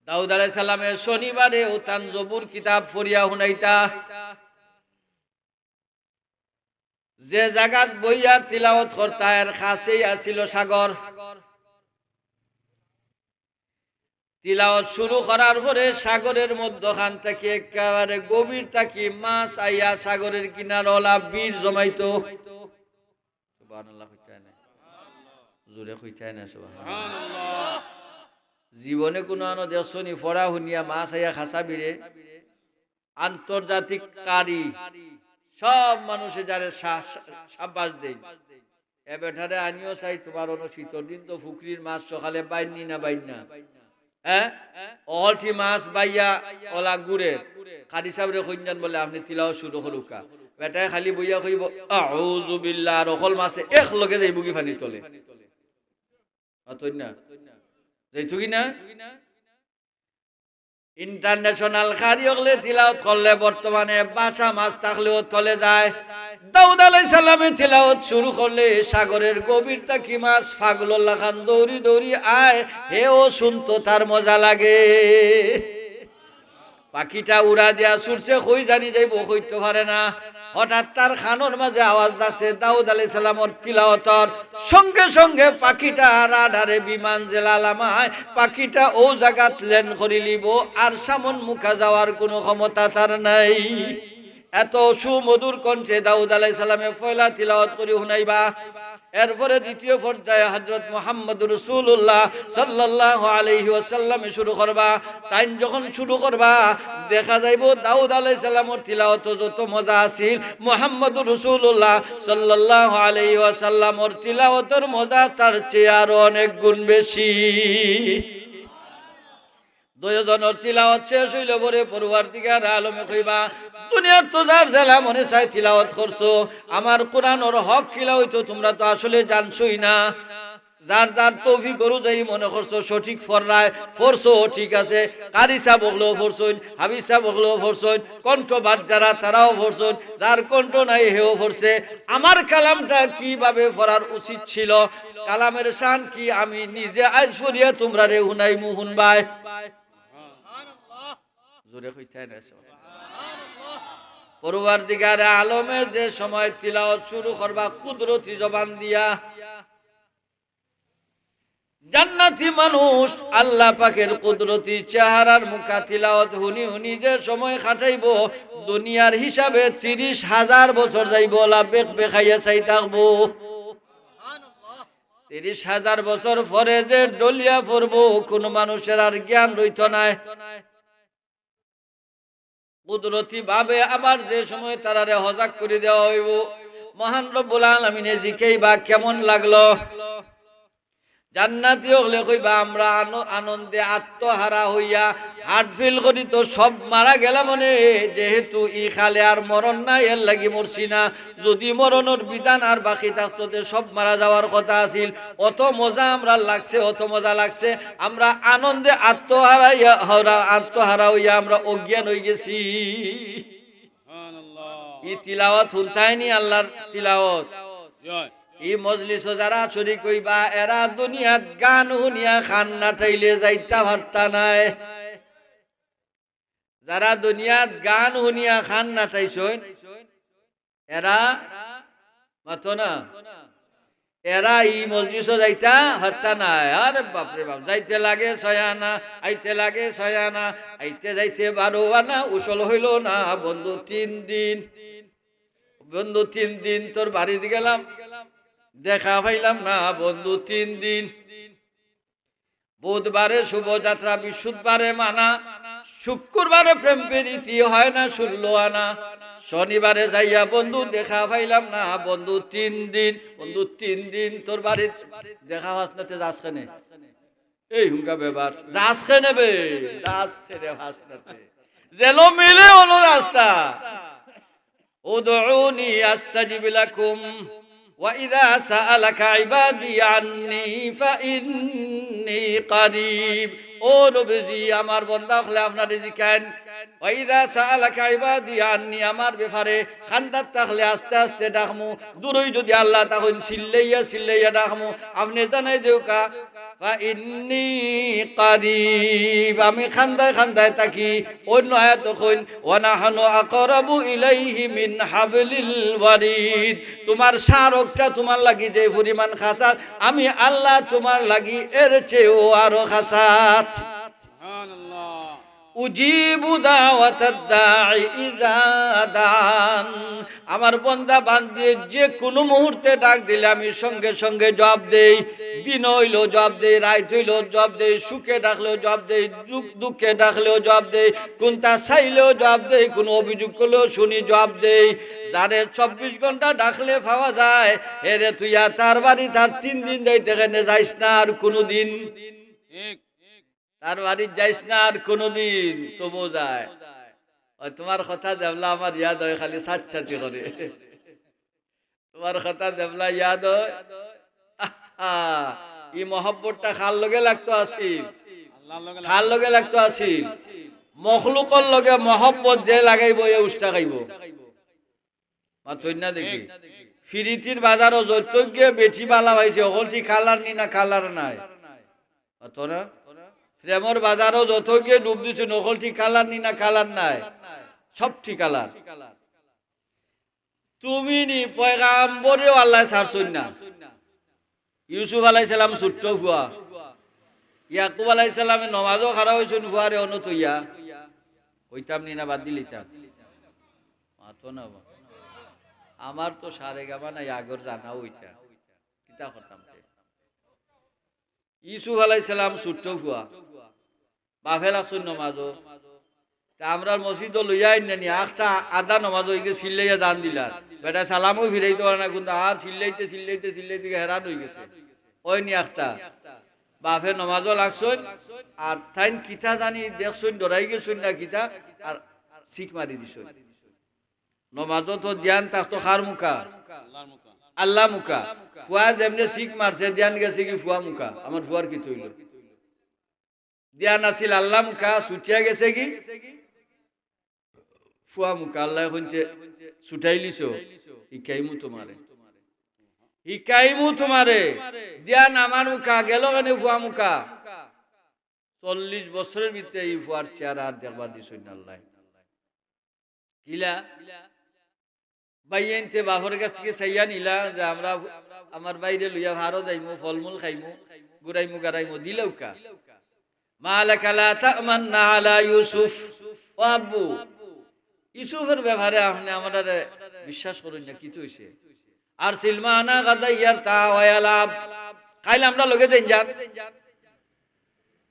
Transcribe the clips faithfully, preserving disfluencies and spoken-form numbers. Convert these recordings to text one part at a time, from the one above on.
দাউদ আলাইহিস সালামে শনিবারেও তান জবুর কিতাব পড়িয়া হুনাইতা। যে জাগাত বইয়া তিলাওয়াত করতা, এর কাছেই আছিল সাগর। তিলাওয়াত শুরু করার পরে সাগরের মধ্যখান থাকি, একেবারে গভীর থাকি মাছ আইয়া সাগরের কিনারো অলা ভিড় জমাইতো। সুবহানাল্লাহ কইতায় না? জোরে কইতায় না সুবহানাল্লাহ? জীবনে কুনু আনো দেখছো নি ফড়া হুনিয়া মাছ আইয়া খাসা ভিড়ে? আন্তর্জাতিক কারি, সব মানুষে যারে সা-, সা-, সাব্বাস দেই। এ বেটারে আনিও চাই, তুমার অনো শীতর দিন তো ফুকরির মাছ সকালে বাইর নি না বাইর না? হ্যাঁ? অহলটি মাছ বাইয়া অলা ঘুরে। কারি সাবরে কইন যান বলে, "আপনে তিলাওয়াত শুরু করুক্কা।" বেটায় খালি বইয়া কইবো, "আউযু বিল্লাহ," আর অকল মাছে এক লগে যাইবো গি পানির তলে। মাতইন না? যাইতো কি না? International কারি অকলে তিলাওয়াত করলে বর্তমানে ভাসা মাছ থাকলেও তলে যায়। দাউদ আলাইহিস সালামে তিলাওয়াত শুরু করলে সাগরের গভীর থাকি মাছ পাগলর লাখান দৌড়ি দৌড়ি আয়, হেও শুনতো, তার মজা লাগে। পাখিটা উড়া দিয়া ছুটছে, কই জানি যাইবো, কইতো পারে না। হঠাৎ তার কানর মাঝে আওয়াজ লাগছে দাউদ আলাইহিস সালামর তিলাওয়াতর। সঙ্গে সঙ্গে পাখিটা রাডারে বিমান যেলা লামায়, পাখিটা অউ জাগাত land করিলিবো, আর সামন মুখা যাওয়ার কুনু ক্ষমতা তার নাই। এত সুমধুর কণ্ঠে দাউদ আলাইহিস সালামে পয়লা তিলাওয়াত করি হুনাইবা। এরপরে দ্বিতীয় পর্যায়ে হযরত মুহাম্মদুর রাসূলুল্লাহ সাল্লাল্লাহু আলাইহি ওয়াসাল্লামে শুরু করবা। তাইন যখন শুরু করবা, দেখা যাইবো দাউদ আলাইহিস সালামর তিলাওয়াতো যত মজা আছিল, মুহাম্মদুর রাসূলুল্লাহ সাল্লাল্লাহু আলাইহি ওয়াসাল্লামর তিলাওয়াতর মজা তার চেয়ে আরো অনেক গুণ বেশি। দুইজনর তিলাওয়াত শেষ অইলে পরে পরওয়ারদিগার আলমে কইবা, "দুনিয়াত তো যার যেলা মনে চায় তিলাওয়াত করছো, আমার কোরআনর হক কিলা অইতো তুমরা তো আসলে জানছোই না। যার যার তৌফিক অনুযায়ী মনে করছো সঠিক পড়রায়, পড়ছো, ঠিক আছে। কারি সাব অকলেও পড়ছইন, হাফিজ সাব অকলেও পড়ছইন, কণ্ঠবাদ যারা তারাও পড়ছইন, যার কণ্ঠ নাই হেও পড়ছে। আমার কালামটা কিভাবে পড়ার উচিত ছিল, কালামের শান কি, আমি নিজে আইজ পড়িয়া তুমরারে হুনাইমু, হুনবায়।" জোরে কইতায় না সব। পরওয়ারদিগারে আলমে যে সময় তিলাওয়াত শুরু করবা কুদরতি জবান দিয়া, জান্নাতি মানুষ আল্লাহ পাকের কুদরতি চেহারার মুখা তিলাওয়াত হুনি হুনি যে সময় কাটাইবো, দুনিয়ার হিসাবে তিরিশ হাজার বছর যাইবো, অলা বেক বেকাইয়া চাই থাকবো। তিরিশ হাজার বছর পরে যে ডলিয়া পড়বো, কুনু মানুষের আর জ্ঞান রইতো নায়। কুদরতি ভাবে আবার যে সময় তারারে হজাগ করি দেওয়া অইবো, মহান রব্বুল আলামিনে জিকাইবা, "কেমন লাগলো?" জান্নাতি অকলে কইবা, "আমরা আন-, আনন্দে আত্মহারা অইয়া heart fail করি তো সব মারা গেলাম অনে, যেহেতু ইকালে আর মরণ নাই, এর লাগি মরছি না। যদি মরণর বিধান আর বাকি থাকতো, তে সব মারা যাওয়ার কথা আছিল। অত মজা আমরার লাগছে, অত মজা লাগছে, আমরা আনন্দে আত্মহারা অইয়া, হারা-, আত্মহারা অইয়া আমরা অজ্ঞান অইগেছি।" সুবহানাল্লাহ। ই তিলাওয়াত হুনতায়নি আল্লাহর তিলাওয়াত। জয়। ই মজলিসো যারা শরিক অইবা, এরা দুনিয়াত গান হুনিয়া কান নাটাইলে যাইতা পারতা নায়। যারা দুনিয়াত গান হুনিয়া কান নাটাইছইন, এরা মাতো না। এরা ই মজলিসো যাইতা পারতা নায়। আরে বাপ রে বাপ, যাইতে লাগে ছয় আনা, আইতে লাগে ছয় আনা, আইতে যাইতে বারো আনা, উসল অইলো না বন্ধু তিন দিন। বন্ধু তিন দিন তোর বাড়িত গেলাম, দেখা পাইলাম না বন্ধু তিন দিন। বুধবারে শুভযাত্রা, বৃহস্পতিবারে মানা, শুক্রবারে প্রেম প্রীতি হয় না ষোলো আনা, শনিবারে যাইয়া বন্ধু দেখা পাইলাম না বন্ধু তিন দিন। বন্ধু তিন দিন তোর বাড়িত দেখা পাস না, তে যাস কেনে? এই হুঙ্গা বেবার, যাস কেনে বে? যাস কেনে পাস না তে? যেন মিলে অনো রাস্তা। ادعوني أستجب لكم وإذا سألك عبادي عني فإني قريب। ও নবীজি, আমার বন্দা অকলে আপনারে জিকাইন, ওয়া ইযা সাআলাকা ইবাদি আন্নি, আমার ব্যাপারে খান্দাত থাকলে আস্তে আস্তে ডাকমু, দূরই যদি আল্লাহ থাকইন চিল্লাইয়া চিল্লাইয়া ডাকমু। আপনে জানাই দেউক্কা, ফা ইন্নী কারীব, আমি খান্দায় খান্দায় থাকি। অন্য আয়াতো কইন, ওয়া নাহনু আকরাবু ইলাইহি মিন হাবলিল ওয়ারিদ, তুমার স্মারকটা তুমার লাগি যে পরিমাণ খাছাত, আমি আল্লাহ তুমার লাগি এর চেয়েও আরো খাছাত। সুবহানাল্লাহ। উজিবু দাওয়াতাদ দাঈ ইযা দাআন। আমার বন্দা বান্দিয়ে যে কুনু মুহূর্তে ডাক দিলে আমি সঙ্গে সঙ্গে জবাব দেই। দিন অইলেও জবাব দেই, রাইত অইলেও জবাব দেই, সুখে ডাকলেও জবাব দেই, দুঃখ-, দুঃখে ডাকলেও জবাব দেই, কুন্তা চাইলেও জবাব দেই, কুনু অভিযোগ করলেও শুনি জবাব দেই। যারে চব্বিশ ঘন্টা ডাকলে পাওয়া যায়, এরে তুই আর তার বাড়ি তার তিন দিন যাইতে কেনে যাইস না আর কুনুদিন। ঠিক। তার বাড়িত যাইস না আর কুনুদিন, তবু যায়। ওই তুমার কথা যেবলা আমার ইয়াদ অয়, খালি সাচ্চাতি করে। তুমার কথা যেবলা ইয়াদ অয়, আহা, ই মহব্বতটা কার লগে লাগতো আছিল? আল্লাহর লগে লাগতো। কার লগে লাগতো আছিল? মখলুকর লগে মহব্বত যে লাগাইবো, এ উষ্টা খাইবো। মাতইন না দেখি। ফিরিতির বাজারো যতগিয়ে বেটি বালা পাইছে, অকলটি কালার নি না কালার নাই? অত না? প্রেমর বাজারো যতগিয়ে ডুব দিছে, অকলটি কালার নি না কালার নাই? সবটি কালার। তুমি নি পয়গাম্বরেও আল্লায় ছাড়ছইন না। ইউসুফ আলাইহিস সালাম ছুট্ট ফুয়া, ইয়াকুব আলাইহিস সালামে নমাজো খাড়া অইছইন ফুয়ারে অনো থইয়া, কইতাম নি না বাদ দিলিতাম? মাতো না বা। আমার তো সারেগামা নাই, আগর জানা অইতা, কিতা করতাম তে? ইউসুফ আলাইহিস সালাম ছুট্ট ফুয়া, বাফে লাগছইন নমাজো। তা আমরার মসজিদো লইয়া আইন না নি, আখতা আধা নমাজ অইগেছে, চিল্লাইয়া জান দিলা। বেটা সালামও ফিরাইতো পারে না, কিন্তু আর চিল্লাইতে, চিল্লাইতে, চিল্লাইতে হেরান অইগেছে। অয় নি আখতা। বাফে নমাজো লাগছইন, আর তাইন কিতা জানি দেখছইন, ডরাই গেছইন না কিতা, আর চিক মারি দিছইন। নমাজো তো ধ্যান থাকতো কার মুখা? আল্লাহ মুখা। ফুয়া যেমনে চিক মারছে, ধ্যান গেছে গি ফুয়া মুখা, আমার ফুয়ার কিতা অইলো? ধ্যান আছিল আল্লাহ মুখা, ছুটিয়া গেছে গি ফুয়া মুখা। আল্লায় কইনতে, ছুটাইলিছো, হিকাইমু তুমারে, হিকাইমু তুমারে। ধ্যান আমার মুখা, গেল কেনে ফুয়া মুখা? চল্লিশ বছরর ভিতরে ই ফুয়ার চেহারা আর দেখবার দিছইন না আল্লায়। কিলা? ভাইয়াইন্তে বাফর গেছ থাকি চাইয়া নিলা যে আমরা আমার ভাইরে লইয়া পারো যাইমু, ফলমূল খাইমু, ঘুরাইমু, গাড়াইমু, দিলাউক্কা। মা লাকা লা তা'মান্না আলা ইউসুফ। ও আব্বু, ইউসুফর ব্যাপারে আপনে আমরারে বিশ্বাস করইন না, কিতা অইছে? আরসিলহু মা'আনা গাদান ইয়ারতা'আ ওয়া ইয়াল'আব। কাইল আমরার লগে দেইন যার।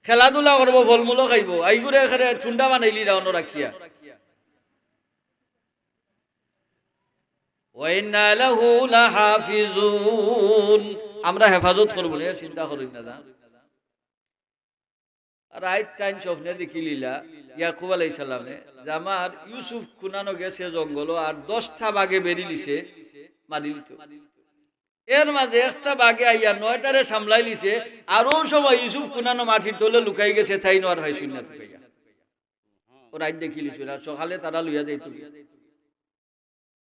খেলাধুলা করবো, ফলমূলও খাইবো। আইগুরে একেরে ঠুন্ডা বানাইলিরা অনো রাখিয়া। ওয়া ইন্না লাহু লাহাফিজুন। আমরা হেফাজত করবো রে, চিন্তা করইন না যা। আর রাইত তাইন স্বপ্নে দেখিলিলা, ইয়াকুব আলাইহিস সালামে, যে আমার ইউসুফ কুনানো গেছে জঙ্গলো, আর দশটা বাঘে বেড়িলিছে, মারিলিতো। এর মাঝে একটা বাঘে আইয়া নয়টারে সামলাইলিছে, আর অউ সময় ইউসুফ কুনানো মাটির তলে লুকাই গেছে, তাইন আর পাইছইন না তুকাইয়া। ও রাইত দেখিলিছইন, আর সকালে তারা লইয়া যাইতো।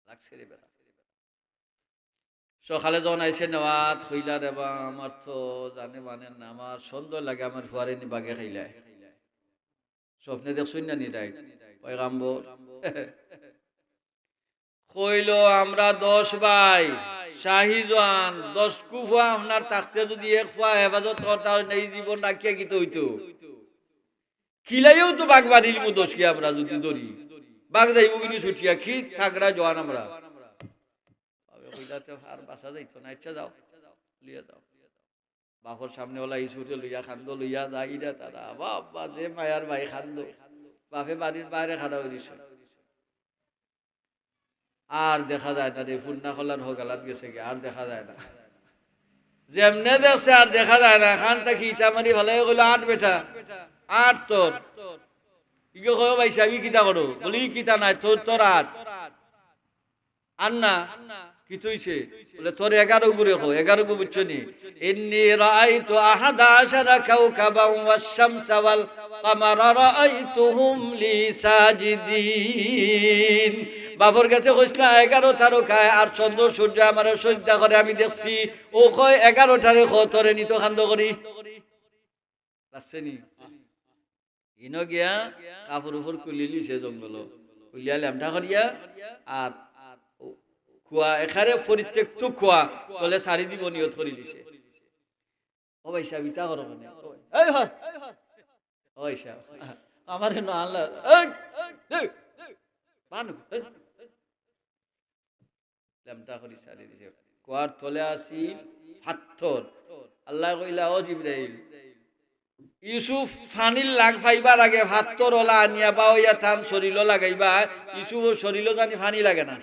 লাগছে রে বেটা। সকালে যখন আইছে নেওয়াত, কইলা, "রে বা, আমার তো জানে মানে না, আমার সন্দেহ লাগে আমার ফুয়ারে নি বাঘে খাইলায়।" স্বপ্নে দেখছইন না নি রাইত? পয়গাম্বর। কইলো, "আমরা দশ ভাই, শাহী জোয়ান, দশ কু ফুয়া আপনার থাকতে যদি এক ফুয়া হেফাজত করতা অয় না, ই জীবন রাখিয়া কিতা অইতো?" কিলাইয়াও তো বাঘ মারিলিমু দশ কি আমরা যদি ধরি। বাঘ যাইবো কিনি ছুটিয়া, কি থাকরা জোয়ান আমরা। বাফে কইলা, "তে আর বাঁচা যাইতো না, আচ্ছা যাও, লইয়া যাও।" বাফর সামনে অলা ইউসুফরে লইয়া কান্দো, লইয়া যাইরা তারা। বাবা, যে মায়ার ভাই কান্দো। বাফে বাড়ির বাইরে খাড়া অই দিছে। আর দেখা যায় না রে, ফুন্না খোলার হগালাত গেছে গি, আর দেখা যায় না। যেমনে দেখছে আর দেখা যায় না, খান থাকি ইটা মারি ফালাই কইলো, "আট বেটা, আট তোর।" ইগো কয়, "ভাইসাব, ই কিতা করো?" বলে, "ই কিতা নায়, তোর, তোর আট।" আর না, কিতা অইছে? বলে, "তোর এগারো গুরে কও, এগারো গু বুঝছো নি?" "ইন্নী রাআইতু আহাদা আশারা কাওকাবান ওয়াশ শামসা ওয়াল القمر رأيتهم لي ساجدين। বাপর গেছে কইছলা, "এগারো তারকায় আর চন্দ্র সূর্য আমারে সজদা করে আমি দেখছি।" অউ কয়, "এগারোটারে ক, তোরে নিতো কান্দ করি।" লাগছে নি? ইনো গিয়া কাপড় উপর খুলিলিছে জঙ্গলো। খুলিয়া লেমটা করিয়া আর কুয়া, এখানে পরিত্যক্ত কুয়া, তলে সারি দিব নিয়ত করিলিছে। ও ভাই সাহেব, ইতা করো কেনে? এই হর। ও ভাই সাহেব, আমারে না আল্লাহ। এই, এই, এই, বানু, এই। লেমটা করি সারি দিছে। কুয়ার তলে আছিল ফাত্তর। আল্লায় কইলা, "ও জিব্রাইল, ইউসুফ পানির লাগ পাইবার আগে ফাত্তর ওলা আনিয়া বাওইয়া তান শরীলো লাগাইবা, ইউসুফর শরীলো জানি পানি লাগে না।"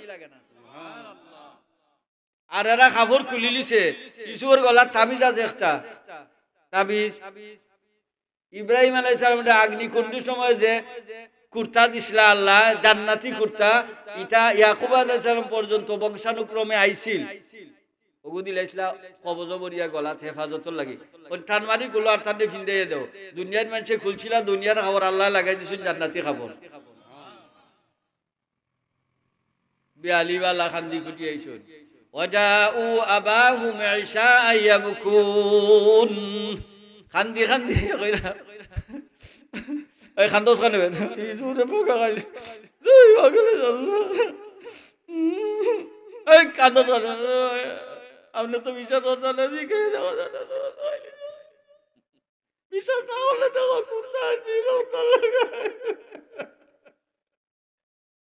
আর এরা কাপড় খুলিলিছে, ইউসুফর গলাত তাবিজ আছে একটা, তাবিজ। ইব্রাহিম আলাইহিস সালামরে আগ্নিকুণ্ডর সময় যে কুর্তা দিছলা আল্লায়, জান্নাতি কুর্তা, ইটা ইয়াকুব আলাইহিস সালাম পর্যন্ত বংশানুক্রমে আইছিল। ওগু দিলাইছলা কবজো বরিয়া গলাত হেফাজতর লাগি। ওই টান মারি গুলো আর তানরে ফিন্দাইয়া দেও। দুনিয়ার মানষে খুলছিলা, দুনিয়ার কাপড় আল্লায় লাগাই দিছইন জান্নাতি কাপড়। বিয়ালিবালা কান্দি কুটি আইছইন। وجاءوا أباهم عشاء يبكون। কান্দি কান্দি কইরা। এই কান্দস কেনে? এই জোরে বোকা খালি। এই পাগলে জানলো। এই কান্দস কেনে? আপনে তো বিশ্বাস করতা না, জি, কে যাওয়া জানে না। বিশ্বাস না করলে দেখো, কুর্তা আনছি, রক্ত লাগায়।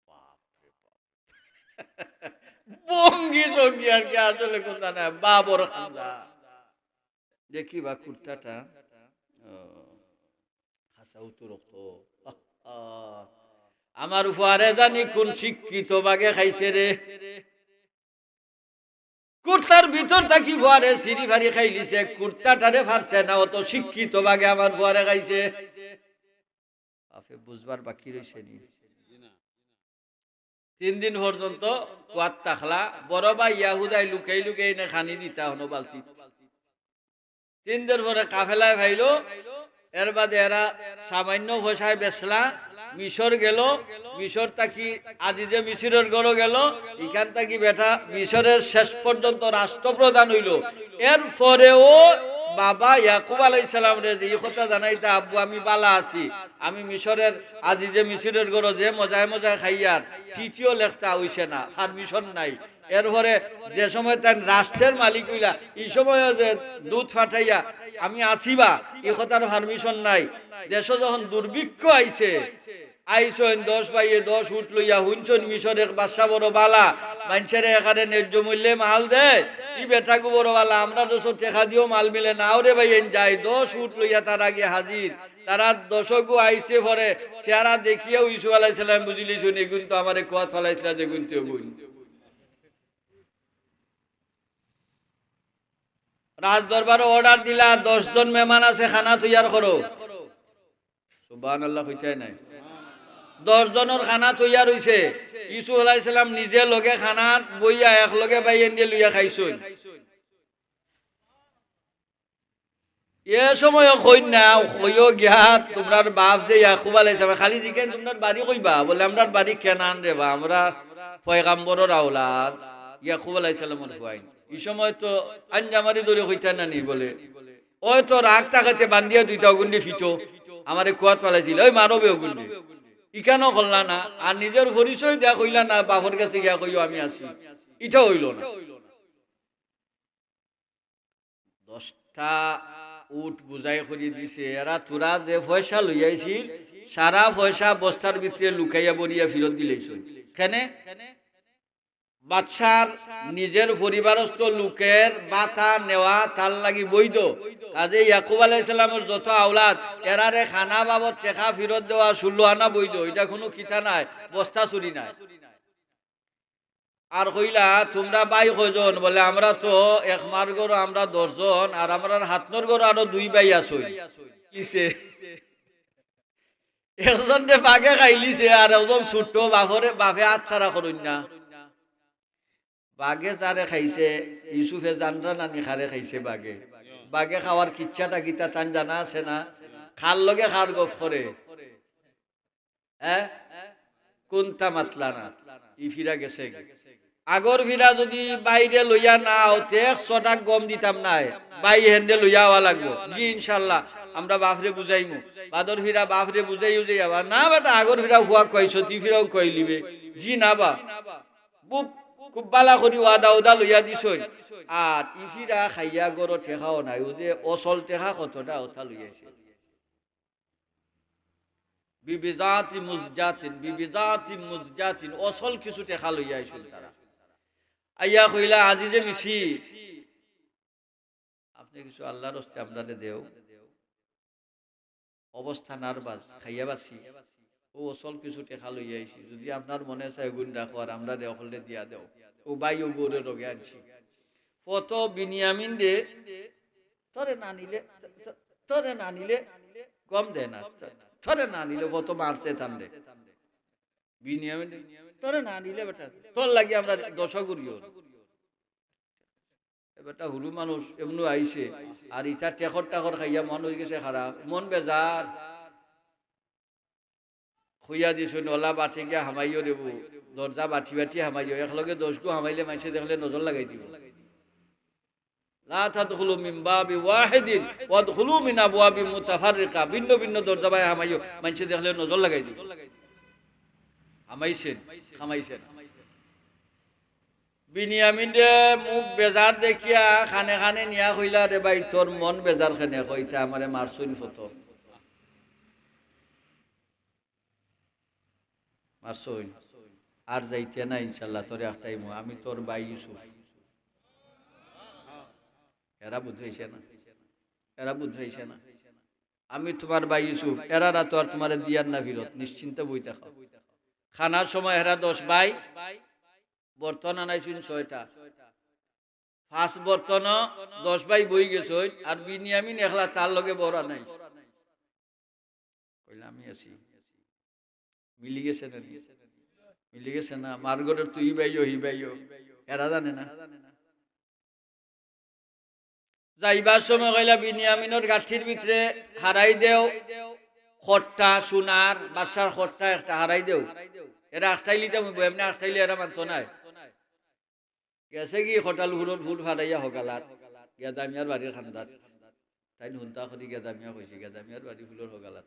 বাপ রে বাপ। ভঙ্গি সঙ্গি আর কি, আসলে কথা না, বাবর কান্দা। দেখি বা কুর্তাটা। ও, হাসাও তো রক্ত। আহ, আমার ফুয়ারে জানি কোন শিক্ষিত বাগে খাইছে রে। কুর্তার ভিতর থাকি ফুয়ারে ছিঁড়ি ফাড়ি খাইলিছে, কুর্তাটারে ফাড়ছে না, অত শিক্ষিত বাগে আমার ফুয়ারে খাইছে। বাপে বুঝবার বাকি রইছে নি? তিন দিন পর্যন্ত কুয়াত থাকলা, বড় ভাই ইয়াহুদায় লুকাই লুকাই এনে খানি দিতা হনো বালতি। তিন দিন পরে কাফেলায় পাইলো, এর বাদে এরা সামান্য পয়সায় বেচলা, মিশর গেল, মিশর থাকি আজিজে মিশরের ঘরো গেল, ইখান থাকি বেটা মিশরের শেষ পর্যন্ত রাষ্ট্রপ্রধান অইলো। এর পরেও বাবা ইয়াকুব আলাইহিস সালামরে যে ই কথা জানাইতা, "আব্বু, আমি বালা আছি, আমি মিশরের আজিজে মিশরের ঘরো যে মজায় মজায় খাইয়ার, চিঠিও লেখতা অইছে না, permission নাই।" এরপরে যে সময় তাইন রাষ্ট্রের মালিক অইলা, ই সময়ও যে দূত পাঠাইয়া আমি আছি বা, ই কথার permission নাই। দেশো যখন দুর্ভিক্ষ আইছে, আইছইন দশ ভাইয়ে দশ উট লইয়া, হুনছইন মিশর এক বাদশা বড় বালা, মানষরে একেবারে ন্যায্য মূল্যে মাল দেয়, ই বেটাগু বড় বালা, আমরার দেশো টেকা দিও মাল মিলে না, ওরে ভাই, এন যাই, দশ উট লইয়া তারা গিয়া হাজির। তারা দশগু আইছে পরে, চেহারা দেখিয়াউ ইউসুফ আলাইহিস সালাম বুঝিলিছইন, এগুন তো আমারে কুয়াত ফালাইছলা, যেগুন তো এগুন। রাজদরবারো order দিলা, দশ জন মেহমান আছে, খানা তৈয়ার করো। সুবহানাল্লাহ কইতায় নায়। দশ জনর খানা তৈয়ার অইছে। ইউসুফ আলাইহিস সালাম নিজে লগে খানাত বইয়া একলগে ভাইয়াইন্তে লইয়া খাইছইন। এ সময়ও কইন না, কইও গিয়া, "তুমরার বাপ যে ইয়াকুব আলাইহিস সালাম, খালি জিকাইন, তুমরার বাড়ি কই বা?" বলে, "আমরার বাড়ি কেনান রে বা, আমরা পয়গাম্বরর আওলাদ, ইয়াকুব আলাইহিস সালামর ফুয়াইন।" ই সময় তো আঞ্জামারি ধরে কইতা না নি বলে, "ওই তো রাগ থাকাতে বান্ধিয়া দুইটা অগুন্ডি ফিটো, আমারে কুয়াত ফালাইছিল, ওই মারবে অগুন্ডি।" ইখানও করলা না, আর নিজর পরিচয় দেয়া কইলা না, "বাপর গেছে গিয়া কইও আমি আছি।" ইটাও অইলো না। দশটা উট বুঝাই করি দিছে, এরা থুড়া যে পয়সা লইয়াইছিল, সারা পয়সা বস্তার ভিতরে লুকাইয়া বরিয়া ফিরত দিলাইছইন। কেনে? বাদশার নিজর পরিবারস্থ লোকের ভাতা নেওয়া তার লাগি বৈধ। কাজে ইয়াকুব আলাইহিস সালামর যত আওলাদ, এরারে খানা বাবদ টেকা ফিরত দেওয়া ষোলো আনা বৈধ, ইটা কুনু কিতা নায়, বস্তা চুরি নায়। আর কইলা, "তুমরা ভাই কয়জন?" বলে, "আমরা তো এক মার ঘরো আমরা দশ জন, আর আমরার হাতনর ঘরো আরো দুই ভাই আছইন।" কিসে? একজনরে বাঘে খাইলিছে, আর একজন ছুটো, বাপরে, বাপে আত ছাড়া করইন না। বাঘে যারে খাইছে, ইউসুফে জানরা না নি কারে খাইছে বাঘে। বাঘে খাওয়ার কিচ্ছাটা কিতা তান জানা আছে না? কার লগে কার গফ করে? হ্যাঁ? কুনতা মাতলা না? ই ফিরা গেছে গি? আগর ফিরা যুদি বাইরে লইয়া না আও তে একশো টাকা গম দিতাম নায়। বাই হেনরে লইয়া আওয়া লাগবো। জি, ইনশাআল্লাহ, আমরা বাফরে বুঝাইমু। বাদর ফিরা বাফরে বুঝাইও যে আবার, "না বেটা, আগর ফিরা ফুয়া কইছো, তি ফিরাও কইলিবে।" জি না বা। খুব, খুব বালা করি ওয়াদা ওদা লইয়া দিছইন। আর ই ফিরা খাইয়া গরো টেকাও নাই। অউ যে অসল টেকা কতটা ওটা লইয়া আইছে। বিবিজাতি মুজজাতিন, বিবিজাতি মুজজাতিন, অসল কিছু টেকা লইয়া আইছইন তারা। আইয়া কইলা, "আজিজে মিছি, আপনে কিছু আল্লার হস্তে আমরারে দেও, অবস্থা নার্ভাস, খাইয়া বাসি, অউ অসল কিছু টেকা লইয়া আইছি, যুদি আপনার মনে চায় গুণ রাখো আর আমরারে অকলরে দিয়া দেও।" অউ বাই অউ বউরে লগে আনছি। ফত বিনিয়ামিনরে, "তোরে না নিলে, তো-, তোরে না নিলে গম দেয় না, তো-, তোরে না নিলে ফত মারছে তানরে।" বিনিয়ামিন, "তোরে না নিলে বেটা, তোর লাগি আমরা দশা করিও।" এ বেটা হুরু মানুষ এমনু আইছে, আর ইতা টেকর টাকর খাইয়া মন অইগেছে খারাপ, মন বেজার। কইয়া দিছইন, "অলা বাটে গিয়া হামাইও রেবু, দরজা বাটি বাটি হামাইও, একলগে দশগু হামাইলে মানষে দেখলে নজর লাগাই দিবো।" লা তাদখুলু মিন বাবি ওয়াহিদিন ওয়াদখুলু মিন আবওয়াবি মুতাফাররিকা, ভিন্ন ভিন্ন দরজা বায় হামাইও, মানষে দেখলে নজর লাগাই দিবো। হামাইছইন, হামাইছইন। বিনিয়ামিনরে মুখ বেজার দেখিয়া কানে কানে নিয়া কইলা, "রে ভাই, তোর মন বেজার কেনে?" কইতা, "আমারে মারছইন ফত।" মারছইন। আর যাইতে না ইনশাআল্লাহ, তোরে আটকাইমু। আমি তোর ভাই ইউসুফ। এরা বুঝ পাইছে না, এরা বুঝ পাইছে না। আমি তোমার ভাই ইউসুফ, এরার তো আর তোমারে দিয়ার না ফিরত, নিশ্চিন্তে বই থাকো। খানার সময় এরা দশ ভাই, বর্তন আনাইছইন ছয়টা। পাঁচ বর্তন, দশ ভাই বই গেছইন, আর বিনিয়ামিন একলা তার লগে বড় নাই। কইলা, "আমি আছি।" মিলি গেছে না নি? মিলি গেছে না? মার ঘরর তুই ভাইও, হি ভাইও। এরা জানে না। যাইবার সময় কইলা, "বিনিয়ামিনর গাঠির ভিতরে হারাই দেও, খট্টা, সোনার, বাদশার খট্টা একটা হারাই দেও। এরা আটকাইলিতাম অইবো, এমনে আটকাইলে এরা মানতো নায়।" গেছে গি কটাল ফুলর ফুল ফাটাইয়া হগালাত, গেদামিয়ার বাড়ির কান্দাত। তাইন হুনতা করি গেদামিয়া কইছি, গেদামিয়ার বাড়ি ফুলর হগালাত।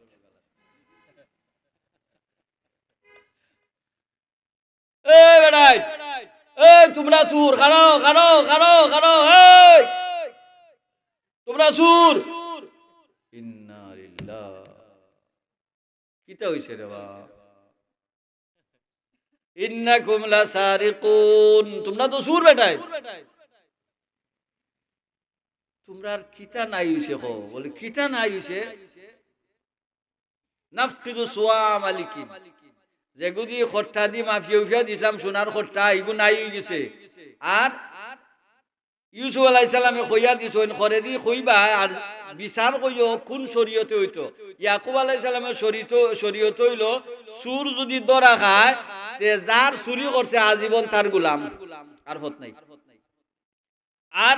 এই বেটাই, এই তোমরা চুর, খাড়াও, খাড়াও, খাড়াও, খাড়াও, এই তোমরা চুর। ইন্না লিল্লাহ। কিতা অইছে রে বা? ইন্নাকুম লাসারিকুন, তোমরা তো চুর বেটাই। তোমরার কিতা নাই অইছে কও? বলে, "কিতা নাই অইছে?" নাফকিদু সুওয়া মালিকিন। যেগুদি খট্টা দি মাফিয়া উফিয়া দিছলাম, সোনার খট্টা, ইগু নাই অইগেছে। আর ইউসুফ আলাইহিস সালামে কইয়া দিছইন, "করেদি কইবা আর বিচার কইও কুন শরীয়তে অইতো।" ইয়াকুব আলাইহিস সালামের শরীয়ত, শরীয়ত অইলো, চুর যুদি ধরা খায়, তে যার চুরি করছে আজীবন তার গোলাম, আর পথ নাই। আর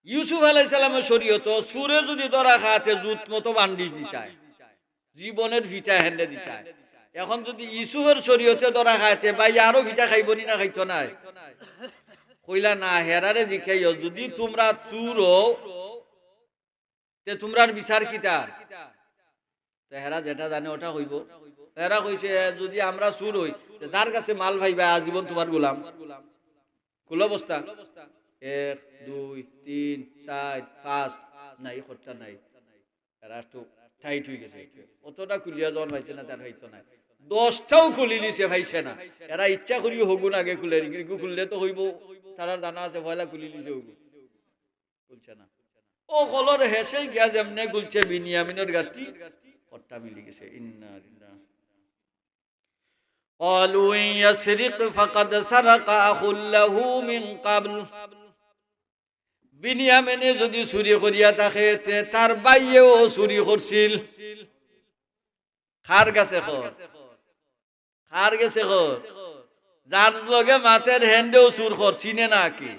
ইউসুফ আলাইহিস সালামের শরীয়তো চুরে যুদি ধরা খায়, তে জুত মতো বান্ডিশ দিতায়। জীবনের ফিটা হেন্ডে দিতায়। এখন যুদি ইউসুফের শরীয়তে ধরা খায়, তে ভাই আরো ফিটা খাইবো নি না খাইতো নায়? কইলা, "না, হেরারে জিকাইও, যুদি তোমরা চুর অও, তে তোমরার বিচার কিতা?" তে হেরা যেটা জানে ওটা কইবো। হেরা কইছে, "যুদি আমরা চুর অই, তে যার গেছে মাল পাইবা, আজীবন তোমার গোলাম।" কুল অবস্থা। এক, দুই, তিন, চাইর, পাঁচ, নাই, খট্টা নাই। এরা একটু টাইট অইগেছে। অতটা খুলিয়া যখন পাইছে না, তার পাইতো নায়। দশটাও খুলিলিছে, পাইছে না। এরা ইচ্ছা করিও হগুন আগে খুলের, ইগু খুললে তো অইবো, তারার জানা আছে, পয়লা খুলিলিছে হগুন। খুলছে না। অউ কলর হেষে গিয়া যেমনে খুলছে বিনিয়ামিনর গাটি, খট্টা মিলি গেছে। ইন্না লিল্লাহ। قالوا إن يسرق فقد سرق أخ له من قبل। বিনিয়ামিনে যুদি চুরি করিয়া থাকে, তে তার ভাইয়েও চুরি করছিল। কার গেছে কর? কার গেছে কর? যার লগে মাতের হেন্ডেও চুর কর, চিনে না কি?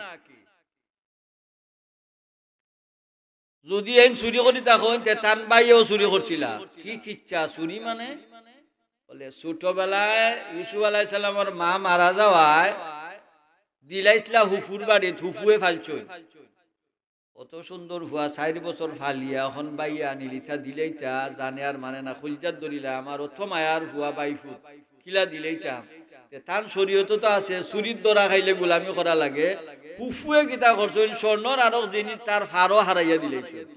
যুদি এইন চুরি করি থাকইন, তে তান ভাইয়েও চুরি করছিলা। কি কিচ্ছা চুরি মানে? বলে, ছোটবেলায় ইউসুফ আলাইহিস সালামর মা মারা যাওয়ায় দিলাইছলা হুফুর বাড়িত, হুফুয়ে ফালছইন। অত সুন্দর ফুয়া, চাইর বছর ফালিয়া, অখন ভাইয়ে আনিলিতা দিলাইতা, জানে আর মানে না, কইলজাত ধরিলা, আমার অত মায়ার ফুয়া ভাইফুত, কিলা দিলাইতা? তে তান শরীয়তো তো আছে, চুরির ধরা খাইলে গুলামি করা লাগে। হুফুয়ে কিতা করছইন, স্বর্ণর আরক জিনিস তার ফারো হারাইয়া দিলাইছইন।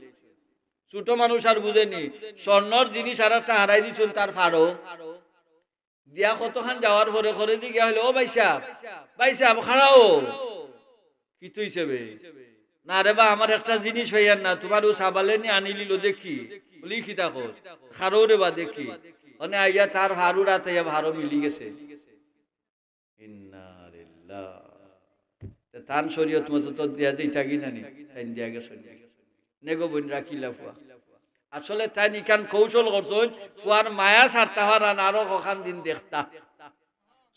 ছোট মানুষ আর বুঝেনি, স্বর্ণর জিনিস আরকটা হারাই দিছইন তার ফারো। দিয়া কতখান যাওয়ার পরে করেদি গিয়া কইলা, "ও ভাইসাব, ভাইসাব, খাড়াও।" "কিতা অইছে বে?" "না রে বা, আমার একটা জিনিস পাইয়ার না, তুমার অউ সাবালে নি আনিলিলো দেখি।" বলে, "কিতা কর?" "খাড়াও রে বা দেখি।" অনে আইয়া তার ফারো রাত আইয়া ফারো মিলি গেছে। ইন্না লিল্লাহ। তে তান শরীয়ত মতো তো দিয়া যাইতা কি না নি? তাইন দিয়া গেছইন। নেগো বইন রাখিলা ফুয়া। আসলে তাইন ইখান কৌশল করছইন, ফুয়ার মায়া ছাড়তা পাররা না, আরো কখান দিন দেখতা।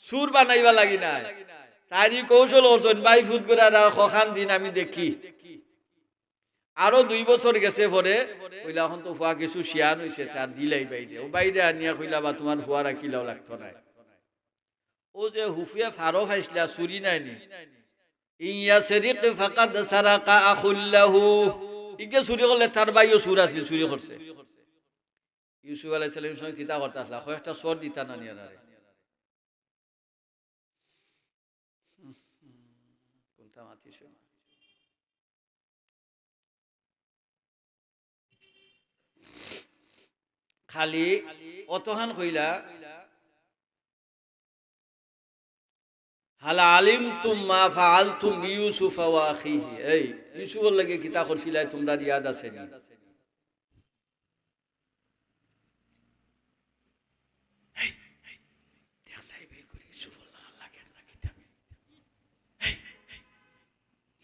চুর বানাইবার লাগি নায়। তাইন ই কৌশল করছইন, ভাইফুত করি আর কখান দিন আমি দেখি। আরো দুই বছর গেছে পরে, কইলা, "অখন তো ফুয়া কিছু শিয়ান অইছে, তার দিলাই ভাইরে।" অউ ভাইরে আনিয়া কইলা, "বা তুমার ফুয়া রাখিলাও, লাগতো নায়।" অউ যে হুফুয়ে ফারো ফাইছলা, চুরি নায় নি? "ইন ইয়াসরিক ফাকাদ সারাকা আখুল লাহু।" ইগে চুরি করলে তার ভাইও চুর আছিল, চুরি করছে। ইউসুফ আলাইহিস সালামর সময় কিতা করতা আছলা? কয়েকটা চড় দিতা না নি এরারে? কুনটা মাতিছে? খালি অতখান কইলা, "হাল আলিমতুম মা ফাআলতুম বিইউসুফা ওয়া আখিহি।" এই ইউসুফর লগে কিতা করছিলায় তুমরার ইয়াদ আছে নি? এই, এই, দেখছাই বে করি ইউসুফর লাখান লাগের না কিতা বে? এই, এই,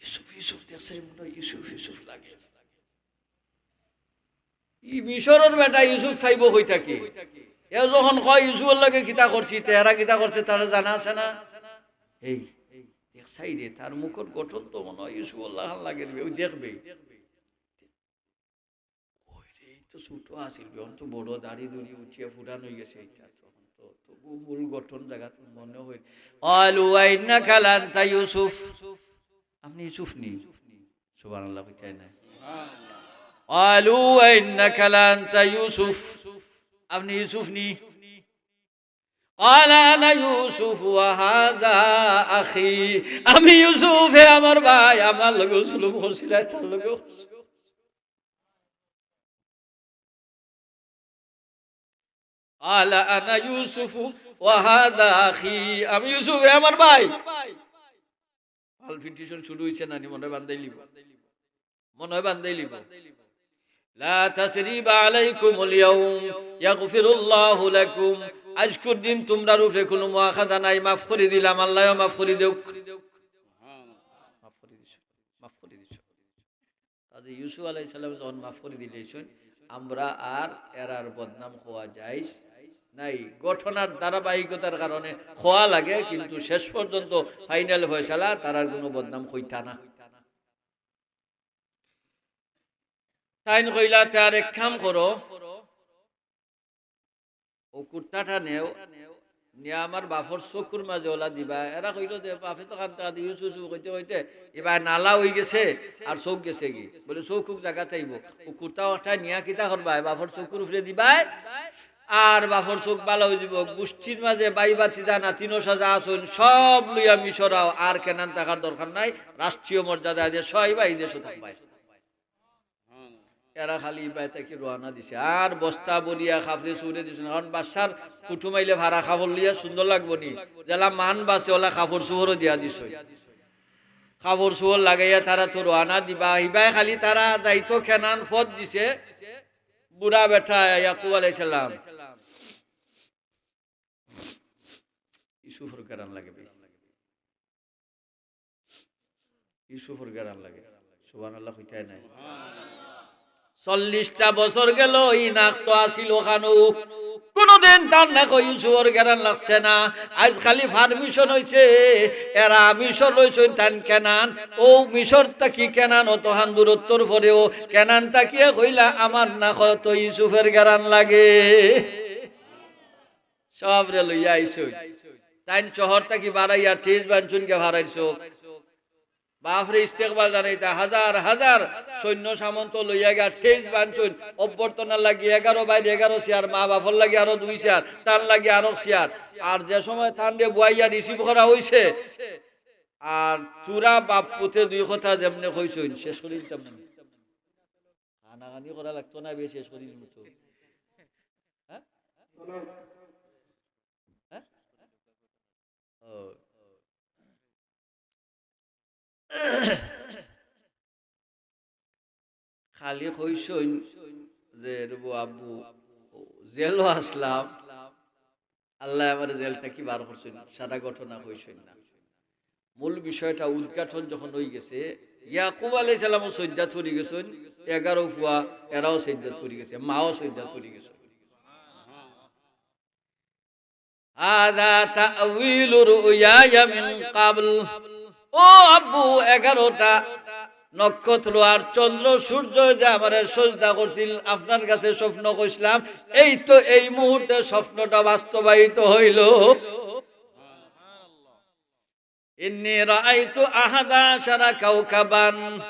ইউসুফ, ইউসুফ, দেখছাই মনো অয় ইউসুফ, ইউসুফ লাগের। ই মিশরর বেটা ইউসুফ পাইবো কই থাকি? এ যখন কয় ইউসুফর লগে কিতা করছি, তে এরা কিতা করছে, তারা জানা আছে না? এই, দেখছাই রে, তার মুখর গঠন তো মনো অয় ইউসুফর লাখান লাগের বে, অউ দেখবে। ওই রে, এই তো ছোট আছিল, অখন তো বড়, দাড়ি দুড়ি উঠিয়া পুরান অই গেছে, ইটা তো, অখন তো তবু মূল গঠন জাগাত মনো অয়। ক্বালু আইন্নাকা লাআনতা ইউসুফ। আপনি ইউসুফ নি? সুবহানাল্লাহ কইতায় নায়। ক্বালু আইন্নাকা লাআনতা ইউসুফ। আপনি ইউসুফ নি? ক্বালা আনা ইউসুফ ওয়া হাযা আখি। আমি ইউসুফ, হে আমার ভাই, আমার লগে জুলুম করছিলায়, তার লগে। ক্বালা আনা ইউসুফ ওয়া হাযা আখি। আমি ইউসুফ, হে আমার ভাই। পালপিটেশন শুরু অইছে না নি? মনো অয় বান্ধাইলিবো। মনো অয় বান্ধাইলিবো। লা তাসরিবা আলাইকুমুল ইয়াউম, ইয়াগফিরুল্লাহু লাকুম। আইজকুর দিন তুমরার উপরে কুনু মুআখাজা নাই, মাফ করি দিলাম, আল্লায়ও মাফ করি দেউক। মাফ করি দিছো, মাফ করি দিছো। কাজে ইউসুফ আলাইহিস সালামে যখন মাফ করি দিলাইছইন, আমরা আর এরার বদনাম কওয়া জায়েজ নাই। ঘটনার ধারাবাহিকতার কারণে কওয়া লাগে, কিন্তু শেষ পর্যন্ত ফাইনাল ফয়সালা তারার কুনু বদনাম কইতা না। তাইন কইলা, "তে আর এক কাম করো, অউ কুর্তাটা নেও, নিয়া আমার বাফর চকুর মাঝে অলা দিবা।" এরা কইলো যে, "বাফে তো কানতে কানতে ইউসুফ ইউসুফ কইতে কইতে ইবায় নালা অই গেছে, আর চউখ গেছেগি।" বলে, "চউখ অউ জাগাত আইবো, অউ কুর্তা অটা নিয়া কিতা করবায়, বাফর চকুর উপরে দিবায়, আর বাফর চউখ ভালা অই যিবো। গুষ্টির মাঝে ভাই ভাতিজা নাতিন অতা যা আছইন, সব লইয়া মিশর আও, আর কেনান থাকার দরকার নাই, রাষ্ট্রীয় মর্যাদা দিয়া সবাই এই দেশো থাকবায়।" এরা খালি ইবায় থাকি রওয়ানা দিছে, আর বস্তা ভরিয়া কাপড়ে চোপড়ে দিছে না, কারণ বাদশার কুটুম আইলে ভাড়া কাপড় লইয়া সুন্দর লাগবো নি, যেলা মান বাঁচে অলা কাপড় চোপড়ও দিয়া দিছে। কাপড় চোপড় লাগাইয়া তারা তো রওয়ানা দিবা, ইবায় খালি তারা যাইতো কেনান পথ দিছে। বুড়া বেটা ইয়াকুব আলাইহিস সালাম, ইউসুফর ঘেরান লাগে বে। ইউসুফর ঘেরান লাগে। সুবহানাল্লাহ কইতায় নায়। চল্লিশটা বছর গেল, ই নাক তো আছিল অখানো। কুনুদিন তান নাকো ইউসুফর গেরান লাগছে না। আইজ খালি permission অইছে, এরা মিশর রইছইন, তান কেনান। অউ মিশর থাকি কেনান অতখান দূরত্বর পরেও কেনান থাকিয়া কইলা, "আমার নাকো তো ইউসুফর গেরান লাগে।" সবরে লইয়া আইছইন। তাইন শহর থাকি বারাইয়া তেইশ বানছইন গিয়া ফারাইর চউখ। বাফরে ইস্তেকবাল জানাইতা, হাজার হাজার সৈন্য সামন্ত লইয়া গিয়া তেইশ বানছইন। অভ্যর্থনার লাগি এগারো বাইর এগারো চেয়ার, মা বাফর লাগি আরো দুই চেয়ার, তান লাগি আরো চেয়ার। আর যে সময় তানরে বওয়াইয়া receive করা অইছে, আর থুড়া বাপ পুতে দুই কথা যেমনে কইছইন, শেষ করি দিতাম না। কানাকানি করা লাগতো না, বেশ শেষ করি দিমু তো। হ্যাঁ? হ্যাঁ? ও। খালি কইছইন যে, "রবু আব্বু, জেলো আছলাম, আল্লায় আমারে জেল থাকি বার করছইন।" সারা ঘটনা কইছইন না। মূল বিষয়টা উদ্ঘাটন যখন অইগেছে, ইয়াকুব আলাইহিস সালামও সইজদাত পড়ি গেছইন, এগারো ফুয়া এরাও সইজদাত পড়ি গেছে, মাও সইজদাত পড়ি গেছইন। হাযা তা'ওয়ীলু রু'য়ায়া মিন ক্বাবল। ও আব্বু, এগারোটা নক্ষত্র আর চন্দ্র সূর্য যে আমারে সইজদা করছিল, আপনার কাছে স্বপ্ন কইছলাম, এই তো এই মুহূর্তে স্বপ্নটা বাস্তবায়িত হইল। ইন্নী রাআইতু আহাদা আশারা কাওকাবান।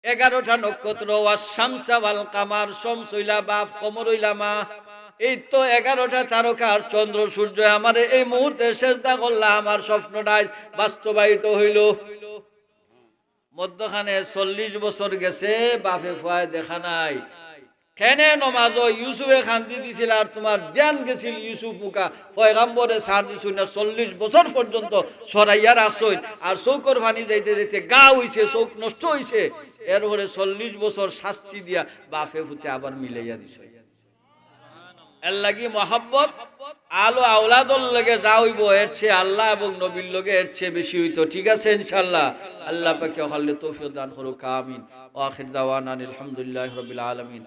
এগারোটা নক্ষত্র, ওয়াশ শামসা ওয়াল কামার, শমস অইলা বাপ, কমর অইলা মা। এই তো এগারোটা তারকা আর চন্দ্র সূর্য আমারে এই মুহূর্তে সেজদা করলা, আমার স্বপ্নটা আইজ বাস্তবায়িত হইল। মধ্যখানে চল্লিশ বছর গেছে, বাপে ফুয়ায় দেখা নাই। কেনে নমাজো ইউসুফে কান্দি দিছিল আর তুমার ধ্যান গেছিল ইউসুফ মুখা, পয়গাম্বরে ছাড় দিছইন না, চল্লিশ বছর পর্যন্ত সরাইয়া রাখছইন। আর চউখর পানি যাইতে যাইতে গা অইছে, চউখ নষ্ট অইছে। এরপরে চল্লিশ বছর শাস্তি দিয়া বাপে ফুতে আবার মিলাইয়া দিছইন। এর লাগি মহব্বত আলো আওলাদর লগে যা অইবো, এর চেয়ে আল্লাহ এবং নবীর লগে এর চেয়ে বেশি অইতো। ঠিক আছে, ইনশাআল্লাহ। আল্লাহ পাকে হকলরে তৌফিক দান করুক, আমিন। ওয়া আখির দাওয়ানা আনিল হামদুলিল্লাহি রাব্বিল আলামিন।